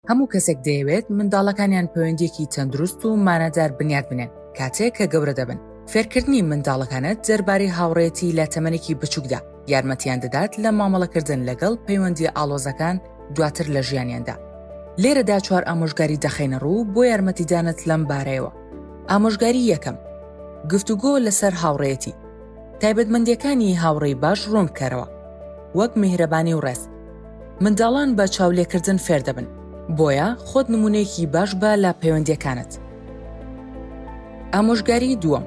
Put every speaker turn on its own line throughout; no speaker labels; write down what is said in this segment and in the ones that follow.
هەموو کەسێک دەیەوێت منداڵەکانیان پەیوەندییەکی تەندروست و مانادار بنیات بنێن کاتێک کە گەورە دەبن. فێرکردنی منداڵەکانت دەربارەی هاوڕێیەتی لە تەمەنێکی بچووکدا یارمەتیان دەدات لە مامەڵەکردن لەگەڵ پەیوەندییە ئاڵۆزەکان دواتر لە ژیانیاندا. لێرەدا چوار ئامۆژگاری دەخەینە ڕوو بۆ یارمەتیدانت لەم بارەیەوە. ئامۆژگاری یەکەم، گفتوگۆ لەسەر هاوڕێیەتی. تایبەتمەندییەکانی هاوڕێی باش ڕوون بکەرەوە، وەک میهرەبانی و ڕێز. منداڵان بە چاولێکردن فێر دەبن، بۆیە خۆت نموونەیەکی باش بە لە پەیوەندییەکانت. ئامۆژگاری دووەم،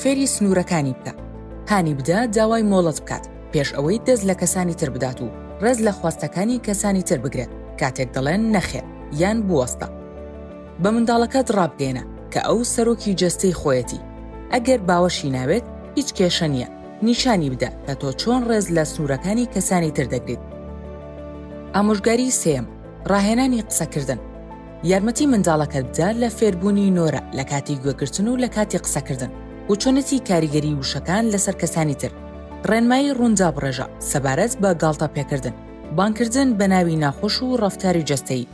فێری سنوورەکانی بکە. هانی بدە داوای مۆڵەت بکات پێش ئەوەی دەست لە کەسانی تر بدات و ڕێز لە خواستەکانی کەسانی تر بگرێت کاتێک دەڵێن نەخێر یان بوەستە. بە منداڵەکەت ڕابگەیەنە کە ئەو سەرۆکی جەستەی خۆیەتی، ئەگەر باوەشی ناوێت هیچ کێشە نییە، نیشانی بدە کە تۆ چۆن ڕێز لە سنوورەکانی کەسانی تر دەگریت. ئامۆژگاری سێیەم، ڕاهێنانی قسەکردن. یارمەتی منداڵەکەت بدە لە فێربوونی نۆرە لە کاتی گوێگرتن و لە کاتی قسەکردن و چۆنێتی کاریگەری وشەکان لەسەر کەسانی تر. ڕێنمایی ڕوون دابڕێژە سەبارەت بە گاڵتە پێکردن، بانگکردن بە ناوی ناخۆش و ڕەفتاری جەستەیی.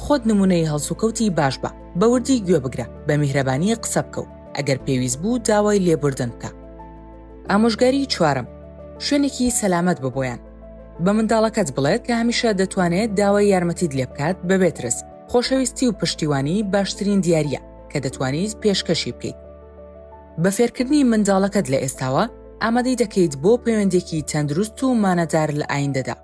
خۆت نموونەی هەڵسوکەوتی باش بە، بە وردی گوێ بگرە، بە میهرەبانی قسە بکە و ئەگەر پێویست بوو داوای لێبوردن بکە. ئامۆژگاری چوارەم، شوێنێکی سەلامەت بە بۆیان. بە منداڵەکەت بڵێ کە هەمیشە دەتوانێت داوای یارمەتیت لێ بکات بەبێ ترس. خۆشەویستی و پشتیوانی باشترین دیارییە کە دەتوانیت پێشکەشی بکەیت. بە فێرکردنی منداڵەکەت لە ئێستاوە، ئامادەی دەکەیت بۆ پەیوەندییەکی تەندروست و مانادار لە ئایندەدا.